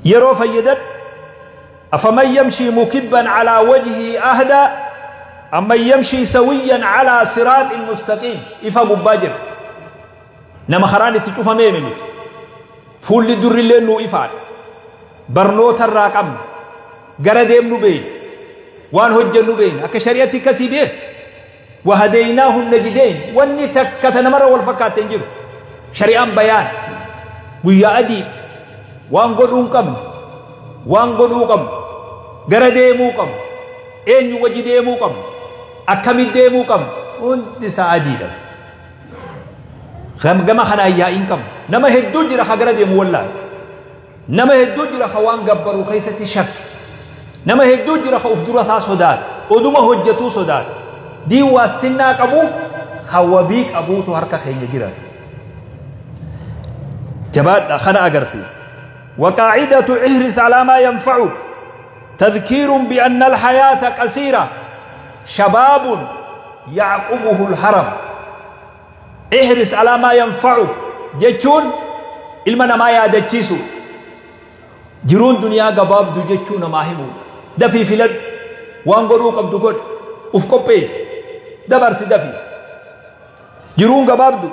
Yeroo fayyadadhu. Afaman yamshii mukibban calaa wajhii ahdaa amman yamshii sawiyyan calaa siraaxin mustaqiim. Ifa gubbaa jira. Nama karaan itti cufamee miti. Fuulli durrillee nuu ifaadha. Barnoota irraa qabna. Gara deemnu beeyna. Waan hojjennu beeyna. Akka shari'atti akkasii beek. Wahadeynaahum najdeyn. Wanni takka ta namarra wal fakkaatte hin jiru. Shari'aan bayaan. Guyyaa adii. Waan godhuu hin qabnu. Waan godhuu qabnu. Gara deemuu qabnu. Eenyu wajji deemuu qabnu. Akkamitti deemuu qabnu. Hundi isaa adiidha. Gama kanaan yaa'ii hin qabnu. Nama hedduu jira ka gara deemu wallaale. Nama hedduu jira ka waan gabbaru keessatti shakke. Nama hedduu jira ka uf dura isaa sodaate. Oduma hojjetuu sodaate. Diin waastinnaa qabu ka wabii qabuutu harka keenya jira. Jabaadha kana agarsiisa. وقاعدة احرص على ما ينفعك تذكير بأن الحياة قصيرة شباب يعقبه الهرم. احرص على ما ينفعك jechuun ilma namaa yaadachiisu. Jiruun duniyaa gabaabdu jechuu namaa himuudha. Dafii filadhu. Waan godhuu qabdu godhi. Uf qopheessi. Dabarsi dafii. Jiruun gabaabdu.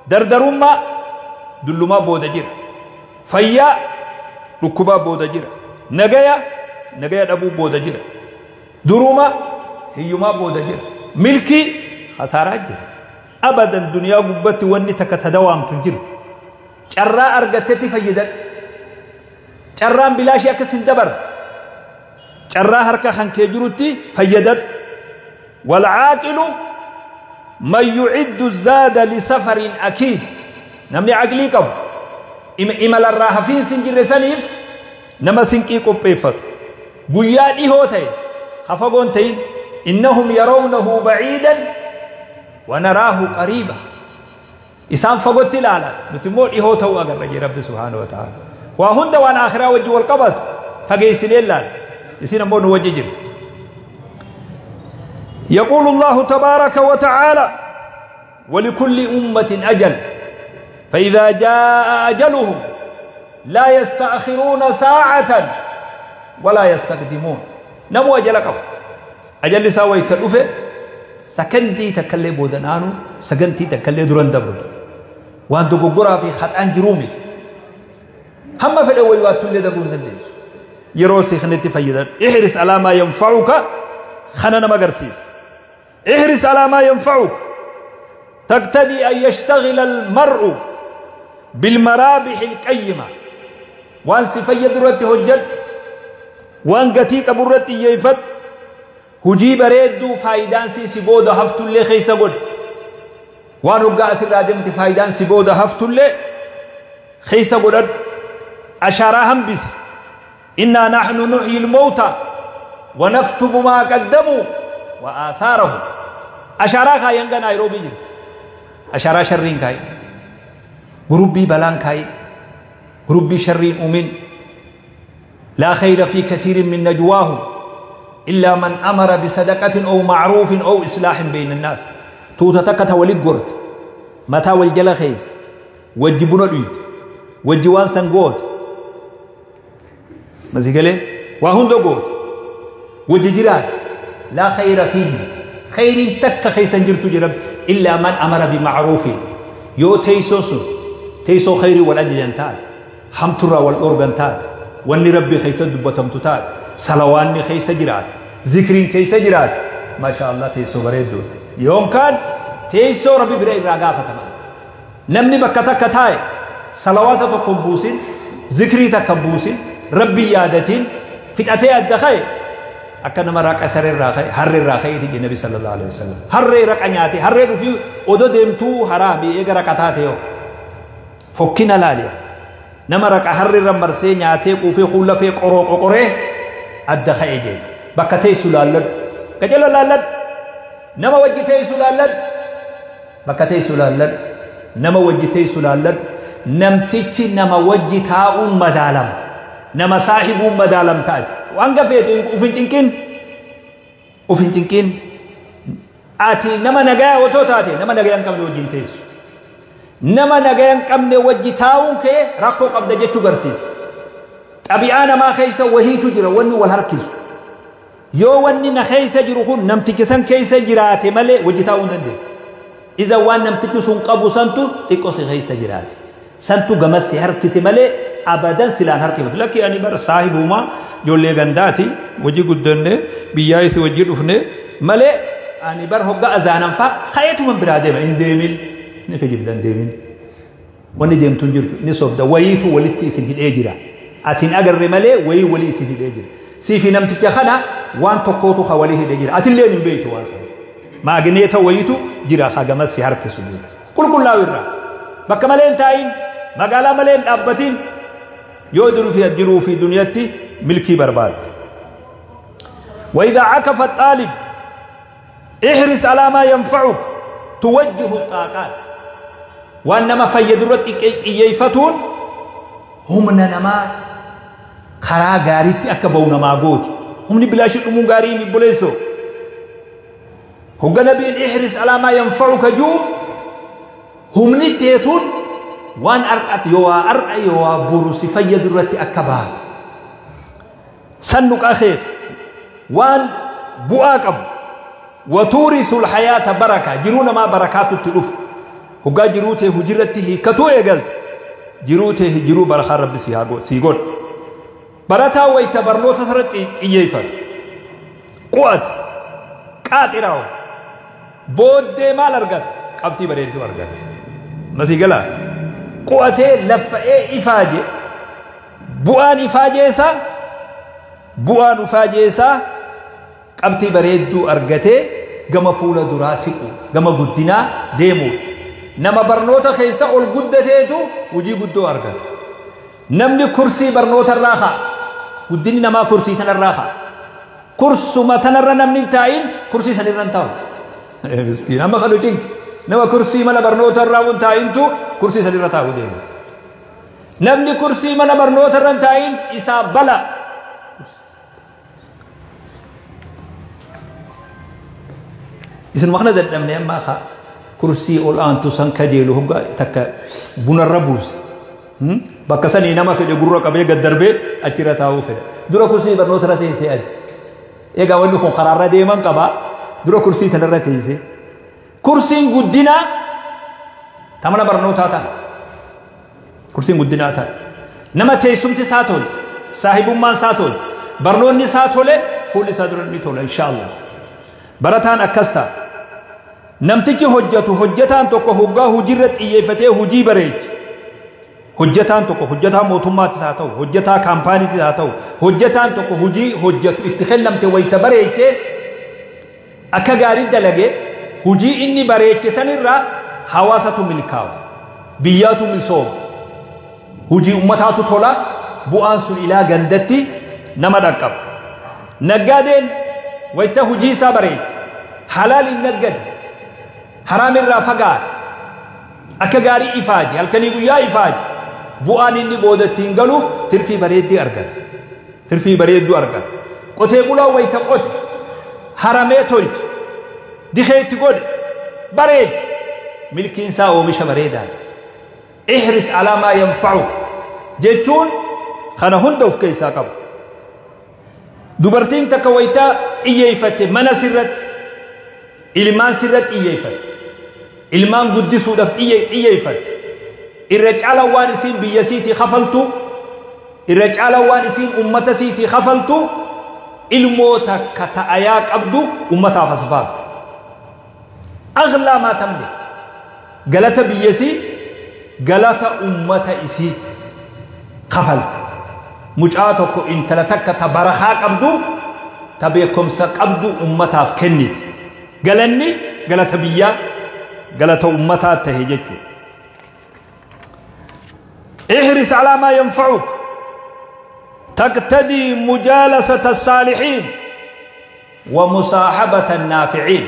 Dardarummaa dullumaa booda jira. Fayyaa dhukkubaa booda jira. Nagaya nagaya dhabuu booda jira. Duruma hiyyumaa booda jira. Milkii khasaaraa jira. Abadan duniyaa gubbatti wanni takka tadawaamtu hin jiru. Carraa argattetti fayyadadhu. Carraan bilaashii akkas hin dabarre. Carraa harka kan kee jirutti fayyadadhu. Walcaaqilu man yuciddu zaada lisafarin akiid. Namni aqlii qabu imalarraa hafiinsi hin jirre saniif nama sinqii qopheeffatu. Guyyaa dhihoo ta'e ha fagoon ta'in. Innahum yarawnahu baciidan wa naraahu qariiba. Isaan fagotti ilaalan nuti immoo dhihoo ta'uu agarra jee Rabbi subhaanahu wa ta'ala. Waa hunda waan akhiraa wajji wal qabatu fageessinee ilaalla. Isin ammoo nu wajji jirti. يقول الله تبارك وتعالى ولكل أمة أجل فإذا جاء أجلهم لا يستأخرون ساعة ولا يستقدمون. نمو أجلكم أجل ساوي تلوفه سكنتي تكلي بودنانو سكنتي تكلي دران دبر وان دغغرا في خطان جرومي هم في الأول واتولي دبرون دنديس يروسي خنتي فيدان. احرص على ما ينفعك خننا مغرسيس. احرص على ما ينفعك تقتدي أن يشتغل المرء بالمرابح القيمة. وان سفيد رتي هجد وان قتيك برتي يفت هجيب ريدو فايدان سي سيبودا هفتو اللي خيسا قد وان هقا أسر رادمت فايدان سيبودا هفتو اللي خيسا قد أشارهم بس إنا نحن نحيي الموتى ونكتب ما قدموا وآثارهم. أشارا خاين نيروبي جر أشارا شرين كاي غروبي بلان كاي غروبي شرين أمين. لا خير في كثير من نجواهم إلا من أمر بصدقة أو معروف أو إصلاح بين الناس. توتا تكتا ولي قرت متى والجلا خيس وجبنا الإيد وجوان سنقوت مزيقلي وهن دقوت وججرات لا خير فيه خير تك خيسا جرت جرب إلا من أمر بمعروف. يو تيسوس تيسو خير والأجل حمترا والأورغنتات واني ربي خيسا دبتمتتات صلواني خيسا جرات ذكرين خيسا جرات ما شاء الله تيسو بريدو يوم كان تيسو ربي بريد راقافة تمام. نمني بكتا كتاي صلوات تقنبوسين ذكري تقنبوسين ربي يادتين فتأتي الدخي أكن مراك أسر الراخي هر الراخي تجي النبي صلى الله عليه وسلم هر رك أنياتي هر في أدو دمتو حرامي إيجا ركعتاتيو فكنا لاليا نمرك هر رمرسي نياتي كوفي خلا في قرو قره الدخي جي بكتي سلالد كجل لالد نما وجهتي سلالد بكتي سلالد نما وجهتي سلالد نمتشي نما وجهتا مدالم نما صاحب مدالم تاج وانغا فيت وفنتنكين وفنتنكين آتي نما نغا وتو تاتي نما نغا ينكم وجهتي نما نغا ينكم وجهتاون كي راكو قبض جتو غرسيس Xabi'aa namaa keessa wahiitu jira wanni wal harkisu. Yoo wanni na keessa jiru kun namtichi san keessa jiraate malee wajji taa'uu hin dandeessu. Iza waan namtichi sun qabu santu xiqqoo si keessa jiraate. Santu gamas si harkise malee abadan silaan harkifatu. Lakki ani bara saahibumaa ijoollee gandaati wajji guddanne biyyaa isi wajji dhufne malee ani bar hogga azaanan faa ka'eetuma biraa deema hin deemin ni kijibda hin deemin. Wanni deemtu hin jirtu ni sobda wayiitu walitti isin hidhee jira. Ati hin agarre malee wayii walii isin hidhee jira. Siifi namticha kana waan tokkootu ka walii hidhee jira. Atillee hin beektu waan sana. Maagneeta wayiitu jira ka gamas si harkisu jira. Qulqullaa'u irraa. Bakka malee hin taa'in magaalaa malee hin dhaabbatin yoo jiruu fi duniyatti milkii barbaadu. وإذا عكف الطالب احرص على ما ينفعك توجه الطاقات وانما فيدرت xiyyeeffatuun humna namaa karaa gaariitti akka ba'u namaa gooti. Humni bilaashii dhumuun gaarii hin buleessoo. Hogga nabiin ihris alaa maa yanfa'uka jiru humni teetuun waan har'ate yoo waa har'a yoo waa boru si fayyadu irratti akka baatu. Sannuqa keetu waan bu'aa qabu. Watuurisul hayaata baraka jiruu namaa barakaatu itti dhufu. Hoggaa jiruu ta'e hojiirratti hiikkatuu eegalte. Jiruu ta'e jiruu barakaa rabbi si godha. Barataa wayita barnoota irratti xiyyeeffatu. Qu'ate. Qaaxiraa'u. Booddee maal argata? Qabxii bareedduu argata. Masii galaa. Qu'atee laffa'ee ifaaje. Bu'aan ifaajeesaa bu'aan ifaajeesaa qabxii bareedduu argatee gama fuula duraa siqu gama guddinaa deemu. Nama barnoota keessa ol guddateetu hojii guddoo argata. Namni kursii barnoota irraa ka'a. Guddinni namaa kursii tanarraa ka'a. Kursuma tanarra namni hin taa'in kursii sanirra hin taa'u. Miskiin amma kan cinqi. Nama kursii mana barnoota irraa hin taa'intu kursii sanirra taa'u deema. Namni kursii mana barnoota irra hin taa'in isaa bala. Isin maqna dadhabne ammaa ka'a. Kursii ol aantu san kajeelu hoggaa takka bunarra buuse. Bakka sanii nama fedhe gurra qabee gad darbee achirra taa'uu fedha. Dura kursii barnoota irra teessee ati. Egaa wanni kun karaarra deeman qaba. Dura kursii tanarra teessee. Kursiin guddinaa ta mana barnootaa ta'a. Kursiin guddinaa ta'a. Nama teessumti isaa tole, saahibummaan isaa tole, barnoonni isaa tole, fuulli isaa dura ni tola inshaallah. Barataan akkas ta'a. Namtichi hojjetu hojjetaan tokko hoggaa hojiirra xiyyeeffatee hojii bareeche. Hojjetaan tokko hojjetaa mootummaatis haa ta'u, hojjetaa kaampaaniitis haa ta'u, hojjetaan tokko hojii hojjetu itti kennamte wayita bareechee akka gaarii dalagee hojii inni bareeche sanirraa hawaasatu milkaa'u, biyyaatu misooma, hojii ummataatu tola, bu'aan sun ilaa gandatti nama dhaqqaba. Naggaadeen wayita hojii isaa bareeche, halaal hin naggade, haraam irraa fagaate, akka gaarii ifaaje, halkanii guyyaa ifaaje, bu'aan inni boodatti hin galu tirfii bareeddii argata. Tirfii bareedduu argata. Qotee bulaa wayita qote, haramee tolche, dikee itti godhe, bareeche, milkiin isaa oomisha bareedaadha. Ihris alaa maa yanfa'u jechuun kana hunda of keessaa qaba. Dubartiin takka wayita xiyyeeffatte mana sirratti, ilmaan sirratti xiyyeeffatte, ilmaan guddisuudhaaf xiyyeeffatte, irra caala waan isiin biyya siitii kafaltu, irra caala waan isiin ummata siitii kafaltu, ilmoo takka ta'ayaa qabdu ummataaf as baafte. Aghlaa maa tamlik galata biyya sii galata ummata isii kafalte. Mucaa tokko intala takka ta barakaa qabdu ta beekumsa qabdu ummataaf kennite. Galanni galata biyyaa galata ummataa tahe jechuudha. احرص على ما ينفعك تقتدي مجالسة الصالحين ومصاحبة النافعين.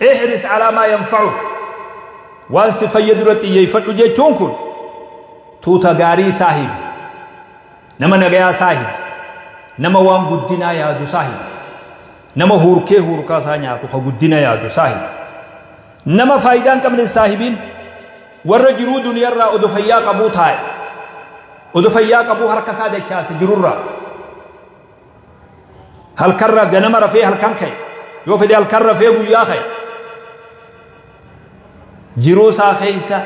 احرص على ما ينفعك وانس فيدرتي يفدو جيتون كن توتا غاري صاحب نما نغيا صاحب نما وان غدينا يادو صاحب نما هوركي هوركا سا نياتو خ غدينا يادو صاحب نما فايدان قبل صاحبين warra jiruu duniyarraa odo fayyaa qabuu taa'e Odoo fayyaa qabuu harka isaa dachaase jirurraa. Halkarra ganama rafee halkan ka'e. Yoo fedhe halkan rafee guyyaa ka'e. Jiruu isaa keessa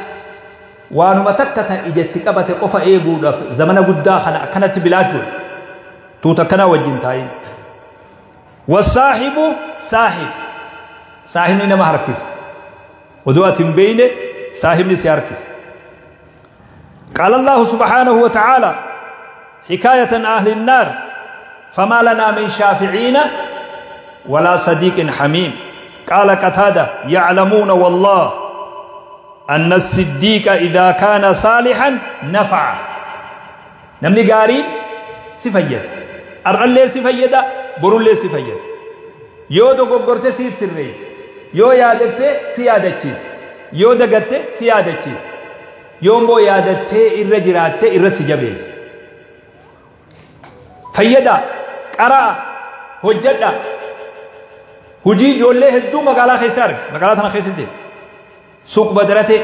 waanuma takka ta ijatti qabate qofa eeguudhaaf zamana guddaa kana akkanatti bilaash godhe. Tuuta akkanaa wajjin taa'in. Wasaahibu saahib. Saahibni nama harkisa. Odoo ati hin beeyne saahibni si harkisa. قال الله سبحانه وتعالى حكاية أهل النار فما لنا من شافعين ولا صديق حميم. قال قتادة يعلمون والله أن الصديق إذا كان صالحا نفع. نمني قارين سفيد أرأل سفيد برول سفيد يو دوغورت سيف سري يو يادت سيادتشيس يو دغت سيادتشيس يوم يادت إرجرات إرسجبيس فيدا قرأ هجدا hujii ijoollee hedduu magaalaa keessa arge. Magaalaa tana keessatti suuq badaratee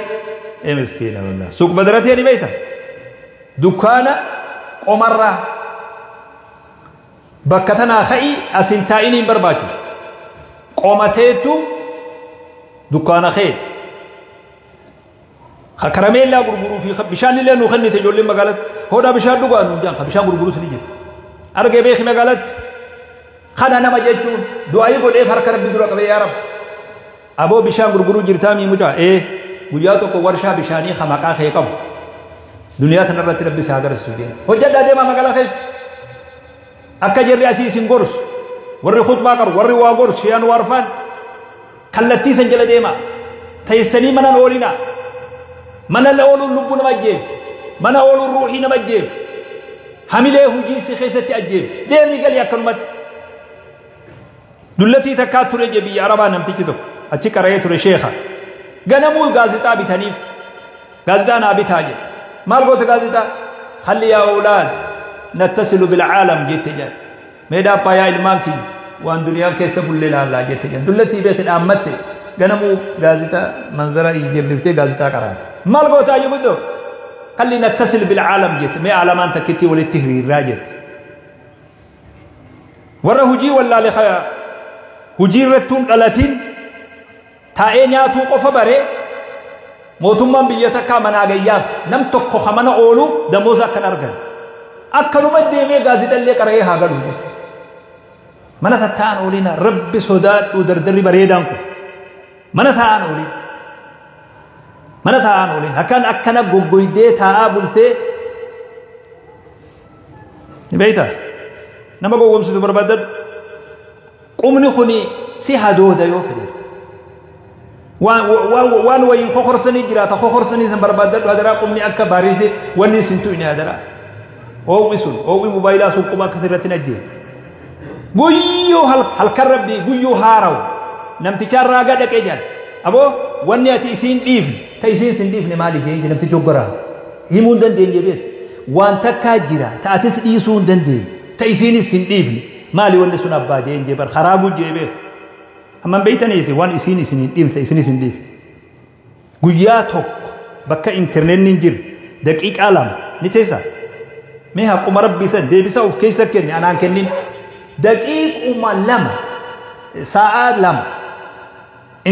ee miskiina wallah suuq badaratee ni beekta dukkaana qomarraa bakka tanaa ka'ii asin taa'inii hin barbaachisu qomateetu dukkaana keeti karameellaa gurguruu fi bishaan illee nuu kennite ijoolleen magaalatti hodhaa bishaan dhugaa nuun jaan bishaan gurguruus ni jira argee beeki magaalatti. Kana nama jechuun du'aayii godheef harka rabbi dura qabee yaa rabbi aboo bishaan gurguruu jirtaa mii mucaa guyyaa tokko warshaa bishaanii ka maqaa kee qabu duniyaa tanarratti rabbi si haa agarsiisu jeen hojjedhaa deemaa magaalaa keessa akka jarri asii isin gorsu warri khutbaa qaru warri waa gorsu shiyaan waarfaan kallattii san jala deemaa teessanii manan oolinaa mana ooluun lubbuu nama ajjeefti mana ooluun ruuxii nama ajjeefti hamilee hujii si keessatti ajjeefti deemii galii akkanumatti. Dullatii takkaa ture je biyya Arabaa namtichi tokko achi qara'ee ture sheekha ganamuu gaazexaa bitaniif gaazexaa naa bitaa jette maal goota gaazexaa halli yaa awlaad nattasilu bilcaalam jette jedhe mee dhaabbaa yaa ilmaan kiyya waan duniyaan keessa bulle laallaa jette jedhe dullatii beete dhaammatte ganamuu gaazexaa manzara ijjalliftee gaazexaa qaraate maal goota ayyu guddoo halli nattasil bilcaalam jette mee aalamaan takkittii walitti hiriirraa jette warra hujii wallaale hujii irrattuun dhalatin taa'ee nyaatuu qofa bare mootummaan biyya takkaa manaa gayyaaf nam tokko ka mana oolu damooza akkan argan akkanuma deemee gaazexallee qara'ee haa galu mana tatta'an oolina rabbi sodaadhu dardarri bareedaan kun mana taa'an oolin mana taa'an oolin akkan akkana goggoydee taa'aa bultee ni beeyta nama gowwomsitu barbaadadhu. Qubni kuni si hadooda yoo fedhe waan wayiin kokorsanii jiraata kokorsanii san barbaadadhu hadaraa qubni akka baariise wanni isin tu'ine hadaraa oowwi sun oowwi mobaayilaa sun quba akkas irratti hin ajjeesu guyyuu halkan rabbii guyyuu haarawu namtichaan raagaa dhaqee jira aboo wanni ati isiin dhiifne ta isiin sin dhiifne maali jee namtichi hoggaraa himuu hin dandeenye beeku waan takkaa jira ta atis dhiisuu hin dandeenye ta isiinis sin dhiifne maali wanni sun abbaa jeen jee bar karaa gujjee beeku amman beeytaniisi waan isiin isin hin dhiifne isinis hin dhiifne guyyaa tokko bakka intarneetni hin jirre daqiiqaa 2 ni teessa mee haquma rabbii san deebisa of keessa kenne anaan kennin daqiiquma 2 sa'aa 2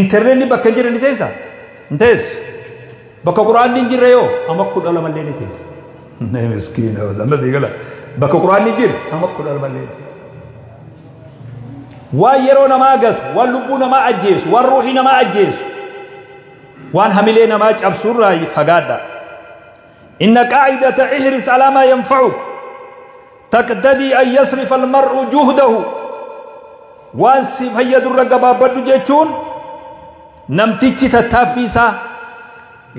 intarneetni bakka hin jirre ni teessa hin teessu bakka quraanni hin jirre yoo amma 12 illee ni teessa miskiina wallah gala bakka quraanni hin jirre amma 12 illee ni teessa. Waan yeroo namaa gatu waan lubbuu namaa ajjeesu waan ruuxii namaa ajjeesu waan hamilee namaa cabsurraa fagaadha. Inna qaa'idata ihris alaa maa yanfa'u taqtadii an yasrifa almar'u juhdahu waan si fayyadurra gabaabbadhu jechuun namtichi tattaaffii isaa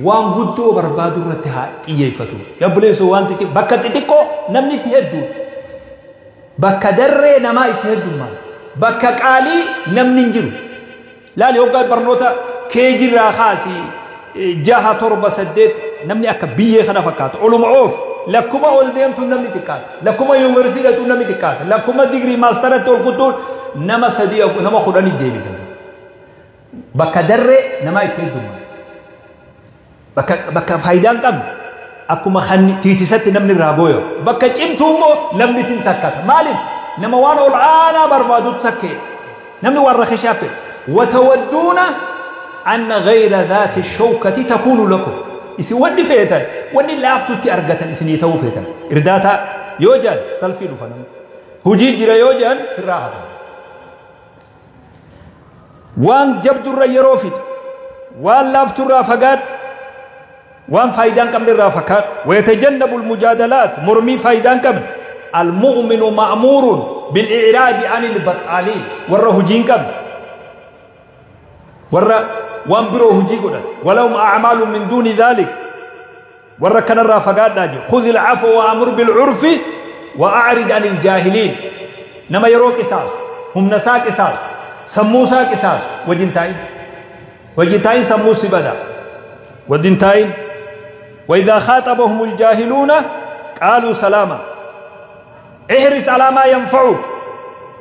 waan guddoo barbaadu irratti haa xiyyeeffatu. Yabbuleessoo waan bakka xixiqqoo namni itti hedduu bakka darree namaa itti heddummaa bakka qaalii namni hin jiru. Laali hoggaa barnoota keejirraa kaasii 6 7 8 namni akka biyyee kana fakkaata. Oluma oof lakkuma ol deemtu namni xiqqaata. Lakkuma yuunivarsiitii dhaqxu namni xiqqaata. Lakkuma digirii maastaratti ol kuttuun nama 3 nama 10 deebita. Bakka darree namaa itti heddummaa. Bakka faayidaan qabne Akkuma tiitisatti namni irraa gooyo. Bakka cimtuu immoo namni ittiin sakkata. Maaliif? Nama waan ol aanaa barbaadutu sakkee. Namni waan rakishaa fedhe. Watawadduuna anna gayra dhaati shawkati takuunu lakum. Isin wanni feetan, wanni laaftutti argatan isinii ta'uu feetan. Irdaataa yoo jedhan salfii dhufa namni. Hujii jira yoo jedhan irraa hafa. Waan jabdurra yeroo fixa. Waan laafturraa fagaadhu. Waan faayidaan qabne irraa fakkaadhu. Wayatajannabu almujaadalaat mormii faayidaan qabne. Almu'minu ma'muurun bil'icraadi anil baxxaaliin warra hujii hin qabne. Warra waan biroo hujii godhate. Walahum a'maalun min duuni dhaalik. Warra kanarraa fagaadhaa jiru. Khudhil afwa wa amur bil'urfi wa a'rid anil jaahiliin. Nama yeroo qisaasu, humna isaa qisaasu, sammuu isaa qisaasu wajjin taa'in. Wajjin taa'in sammuu si bada. Wajjin taa'in. وإذا خاطبهم الجاهلون قالوا سلاما. احرص على ما ينفعك.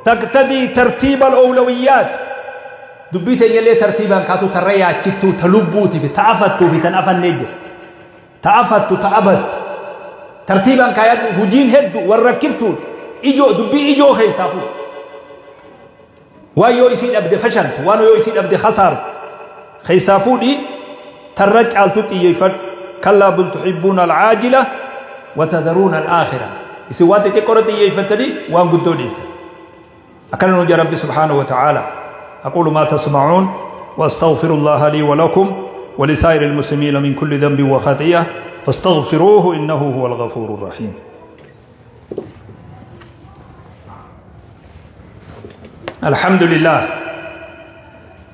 تقتدي ترتيب الأولويات. دبيت يلي ترتيبا كاتو تريا كفتو تلبوتي بتعفتو بتنأفن نجر. تعفتو تعبد. ترتيبا كايات هجين هدو وركبتو إجو دبي إجو خيسافو. وايو يسين أبدي فشل وانو يسين أبدي خسر خيسافو دي ترجع التوتي كلا بل تحبون العاجلة وتذرون الآخرة. يسي وانت تقرأتي يفتني وان قدوني أكلنا يا ربي سبحانه وتعالى. أقول ما تسمعون وأستغفر الله لي ولكم ولسائر المسلمين من كل ذنب وخطيئة فاستغفروه إنه هو الغفور الرحيم. الحمد لله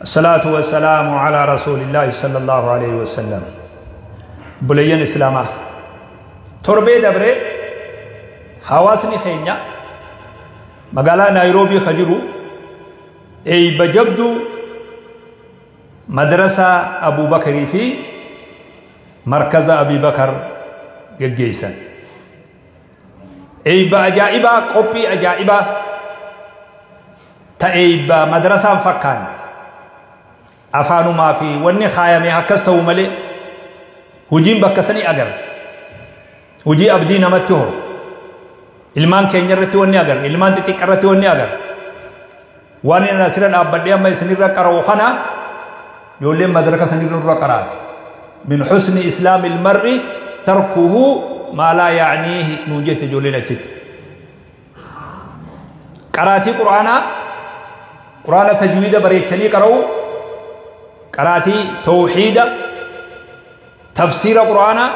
الصلاة والسلام على رسول الله صلى الله عليه وسلم. بلين إسلامه تربي دبره حواسني خينيا مقالا نيروبي خجرو أي بجبدو مدرسة أبو بكر في مركز أبي بكر جيسا أي بأجائبة قبي أجائبة تأيب مدرسة فكان أفانو ما في وني خايمي هكستو ملي هجين بكسني أجر هجي أبدي نمته ilmaan keenya irratti wanni agarre ilmaan xixiqqaa irratti wanni agarre waan inni asirra dhaabbadhee amma isinirra qara'u kana ijoolleen madaraka sanirra dura qaraate. Min husni islaamil mar'i tarkuhu maa laa ya'niihi nuun jette ijoolleen achitti. Qaraatii quraanaa quraana tajwiida bareechanii qara'u, qaraatii tawxiida, tafsiira quraanaa,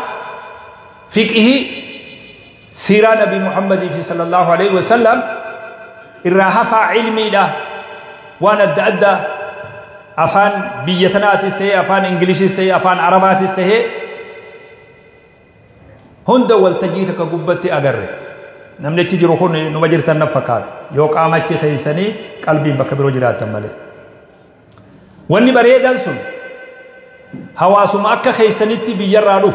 fiqhii, سيرة نبي محمد صلى الله عليه وسلم الرهفة علمي له وانا أدى أفان بيتنا تستهي أفان إنجليش تستهي أفان عربات تستهي هند والتجيتك قبتي أقرر نمني تجرخون نمجرت النفقات يوك آمتي خيسني قلبي بكبر وجرات مالي واني بريدان سن هواسم أكا خيسنيتي بيجرى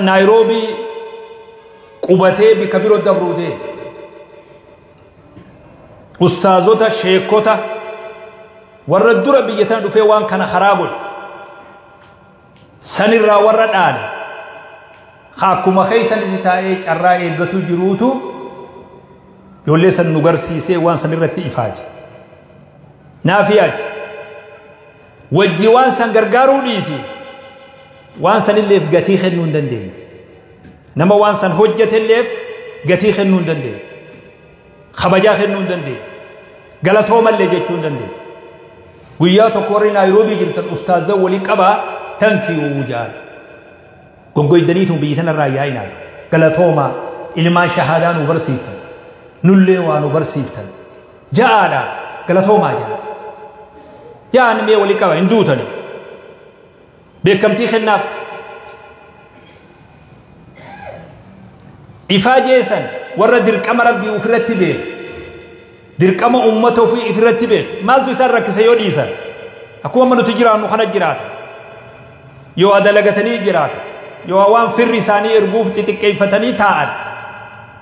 نيروبي qubatee bika biroo dabruutee ustaazota sheekota warra dura biyya tana dhufee waan kana karaa godhe sanirraa warra dhaale akkuma keeysanitti taa'ee carraa eeggatu jiruutu ijoollee san nu garsiisee waan sanirratti ifaaje naafiyaati wajji waan san gargaaruu dhiisi waan sanilleef gatii kennuu hin dandeenye. Nama waan san hojjetelleef gatii kennuu hin dandeenye. Kabajaa kennuu hin dandeenye. Galatoomallee jechuu hin dandeenye. Guyyaa tokko warri Naayiroobii jirtan ustaazza walii qabaa tankiyuu jaal. Goggoydaniitu biyya tanarraa yaa'inaa. Galatoomaa ilmaan shahaadaa nu barsiiftan. Nullee waa nu barsiiftan. Ja'aadha galatoomaa ja'a. Ja'aan mee walii qaba hin duutani. Beekamtii kennaaf. Ifaa jeesan warra dirqama rabbii ofirratti beeku dirqama ummata ofii ofirratti beeku maaltu isaan rakkise yoo dhiisan akkuma amma nuti jiraannu kana jiraata yoo adalagatanii jiraata yoo waan firri isaanii erguuf xixiqqeeffatanii taa'an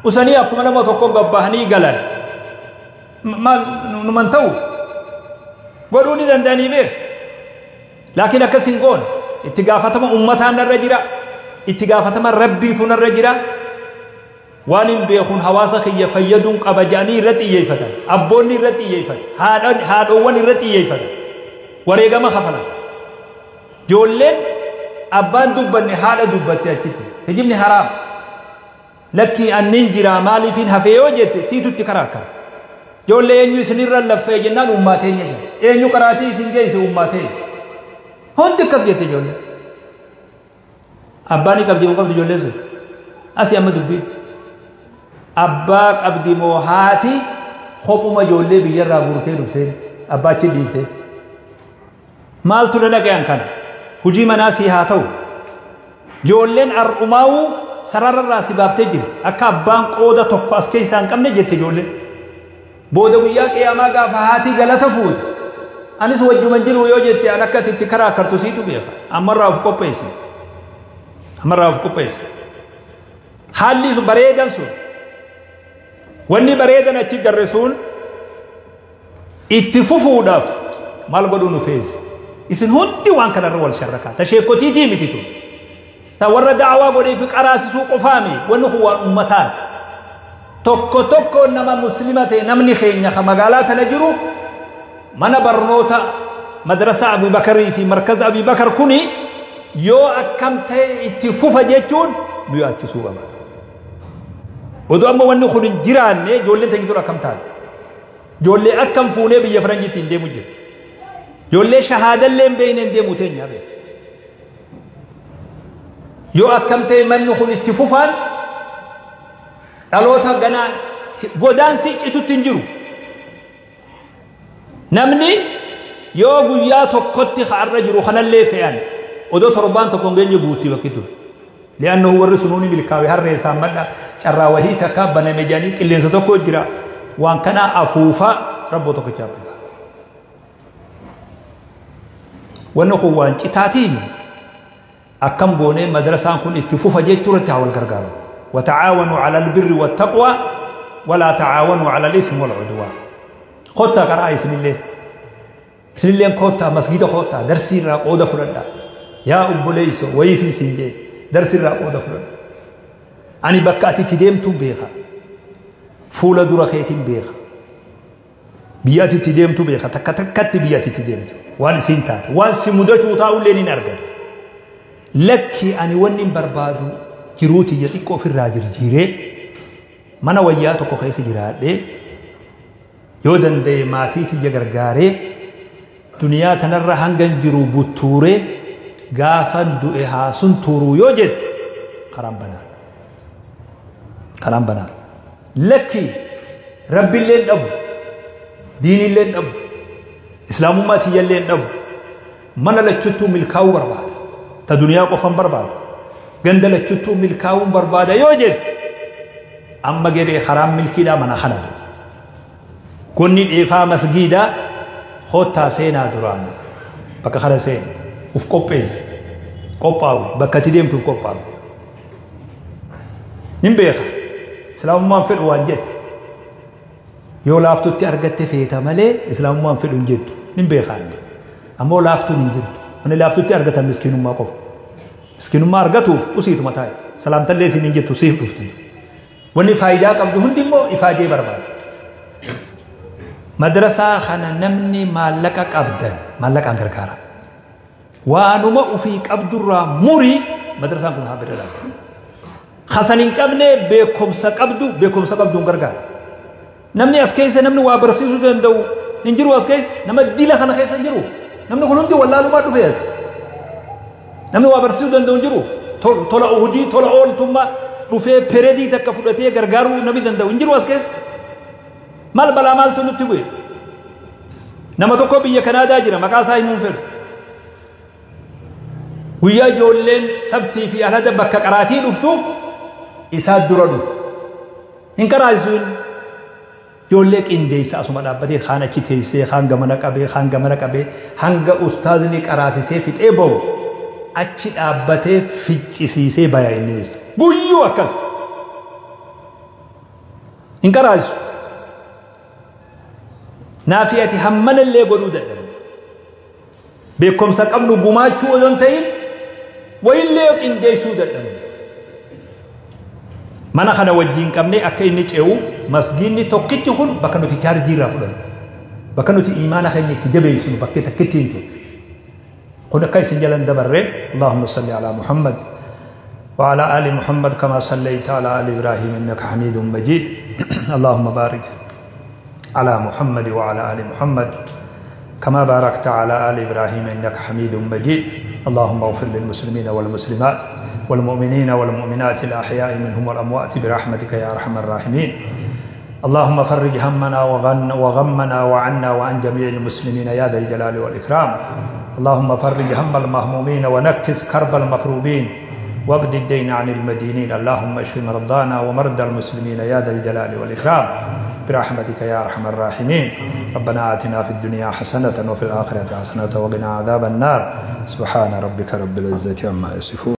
usanii akkuma nama tokko gabbahanii galan maal numan ta'u godhuu ni danda'anii beeku laakiin akkas hin goone itti gaafatama ummataan narra jira. Itti gaafatama rabbiitu narra jira. Waan hin beekun hawaasa kiyya fayyaduun qaba jedhanii irratti xiyyeeffatan. Abboonni irratti xiyyeeffatan. Haadhoowwan irratti xiyyeeffatan. Wareegama kafalan. Ijoolleen abbaan dubbanne haadha dubbatte achitti. Hijibni haraam. Lakkii annin jira maaliifin hafee yoo jette siitutti karaa akkana. Ijoollee eenyu isinirra laffee jennaan ummaatee jedhe. Eenyu qaraatii isin geesse ummaatee. Hundi akkas jette ijoollee. Abbaan ni qabdi moo qabdi ijoolleen sun? Asii amma dubbii. Abbaa qabdi moo haati kophuma ijoollee biyyarraa guurtee dhufteen abbaa achi dhiiftee. Maaltu dalageen kana? Hujii manaa sii haa ta'u. Ijoolleen har'umaa'uu sarararraa si baaftee jirti. Akka abbaan qooda tokko as keessaa hin qabne jette ijoolleen. Booda guyyaa qiyaamaa gaafa haati galata fuute. Anis wajjuman jiru yoo jette an akka itti karaa kartu siitu beeka. Ammarraa of qopheessi. Ammarraa of qopheessi. Haalli sun bareedan sun. Wanni bareedan achi garre sun itti fufuudhaaf maal godhuu nu feesi. Isin hundi waan kanarra wal sharrakaa. Ta sheekotiitii miti tun. Ta warra da'awaa godhee fi qaraasisuu qofaami. Wanni kun waan ummataati. Tokko tokko nama muslima ta'e namni keenya ka magaalaa tana jiru mana barnoota madrasaa Abii Bakarii fi markaza Abii Bakar kuni yoo akkam ta'e itti fufa jechuun nu yaachisuu qaba. Oduu amma wanni kun hin jiraanne ijoolleen teenya tun akkam taate? Ijoollee akkam fuunee biyya faranjiitti hin deemu jiru. Ijoollee shahaadallee hin beekne hin deemu teenya beeka. Yoo akkam ta'e manni kun itti fufaan dhaloota ganaa godaansi citutti hin jiru. Namni yoo guyyaa tokkotti har'a jiru kanallee fe'an odoo torbaan tokko hin geenye guutti bakki ture. Li'annahu warri sunuuni milkaa'e harree isaan madha carraa wahii takka baname jedhanii qilleensa tokko jira waan kana afuufa rabboo tokkicha beeka. Wanni kun waan citaatiin akkam goonee madrasaan kun itti fufa jechuu irratti haa wal gargaaru. وتعاونوا على البر والتقوى ولا تعاونوا على الإثم والعدوان. خطة قراءة اسم الله. اسم الله كوتا مسجد خطة درسي راقودة فلان. يا أبو ليس ويفي سنجي درسي راقودة فلان. أني بكاتي تديم تبيخا. فول درخيت بيخا. بياتي تديم تبيخا تكتكت بياتي تديم. وان سنتات وان سمدتو تاولين أرجل. لك أني ونن بربادو jiruuti ija xiqqoo ofirraa jirjiiree mana wayyaa tokko keessa jiraadhee yoo danda'e maatii tiyya gargaaree duniyaa tanarra hangan jiru buttuuree gaafan du'e haa sun tuuruu yoo jette karaan banaa. Karaan banaa. Lakki rabbillee hin dhabu, diinillee hin dhabu, islaamummaa tiyyallee hin dhabu, mana lachuttuu milkaa'uu barbaada. Ta duniyaa qofan barbaada. Ganda lachuttuu milkaa'uun barbaada yoo jette amma gedhee karaan milkiidhaa mana kana dura. Kunni dheefaa masgiidaa kottaa seenaa duraan bakka kana seena uf qopheessi qophaa'u bakka itti deemtu uf qophaa'u. Nin beeka islaamummaan fedhu waan jette yoo laaftutti argatte feeta malee islaamummaan fedhu hin jettu nin beeka ammoo laaftuun hin jirtu ani laaftutti argatan miskiinummaa qofa. Miskiinummaa argatuuf usiituma taa'e salaamtallee isin hin jettu siif dhufti. Wanni faayidaa qabdu hundi immoo ifaajee barbaada. Madrasaa kana namni maallaqa qabdan maallaqaan gargaara. Waanuma ofii qabdurraa murii madrasaan kun haa bira dhaabatu. Hasan hin qabne beekumsa qabdu beekumsa qabduun gargaara. Namni as keessa namni waa barsiisuu danda'u hin jiru as keessa nama dila kana keessa hin jiru. Namni kun hundi wallaalumaa dhufee as. Namni waa barsiisuu danda'u hin jiru. Tola hojii tola ooltummaa dhufee peredii takka fudhatee gargaaruu namni danda'u hin jiru as keessa. Maal balaa maaltu nutti bu'e? Nama tokko biyya Kanaadaa jira maqaa isaa himuun fedhu. Guyyaa ijoolleen sabtii fi alhada bakka qaraatii dhuftu isaa dura dhufu. Hin qaraasisu inni. Ijoollee qindeessa asuma dhaabbatee kaan achi teessee kaan gamana qabee kaan gamana qabee hanga ustaazni qaraasisee fixee bahu achi dhaabbatee ficcisiisee baya innis. Guyyuu akkas. Hin qaraasisu. Naafi ati hammanallee godhuu dadhabne. Beekumsa qabnu gumaachuu osoo hin ta'in wayillee Feenellee qindeessuu dadhabne. Mana kana wajjin qabnee akka inni ce'u masgiinni tokkichi kun bakka nuti chaarjii irraa fudhannu. Bakka nuti iimaana keenya itti jabeessinu bakkee takkitti hin ta'e. Kun akka isin jalan dabarre Allahumma salli ala Muhammad وعلى آل محمد كما صليت على آل إبراهيم إنك حميد مجيد. اللهم بارك على محمد وعلى آل محمد كما باركت على آل إبراهيم إنك حميد مجيد. اللهم اغفر للمسلمين والمسلمات والمؤمنين والمؤمنات الأحياء منهم والأموات برحمتك يا أرحم الراحمين. اللهم فرج همنا وغمنا وعنا وعن جميع المسلمين يا ذا الجلال والإكرام. اللهم فرج هم المهمومين ونكس كرب المكروبين واقض الدين عن المدينين. اللهم اشف مرضانا ومرضى المسلمين يا ذا الجلال والإكرام برحمتك يا أرحم الراحمين. ربنا آتنا في الدنيا حسنة وفي الآخرة حسنة وقنا عذاب النار. سبحان ربك رب العزة عما يصفون.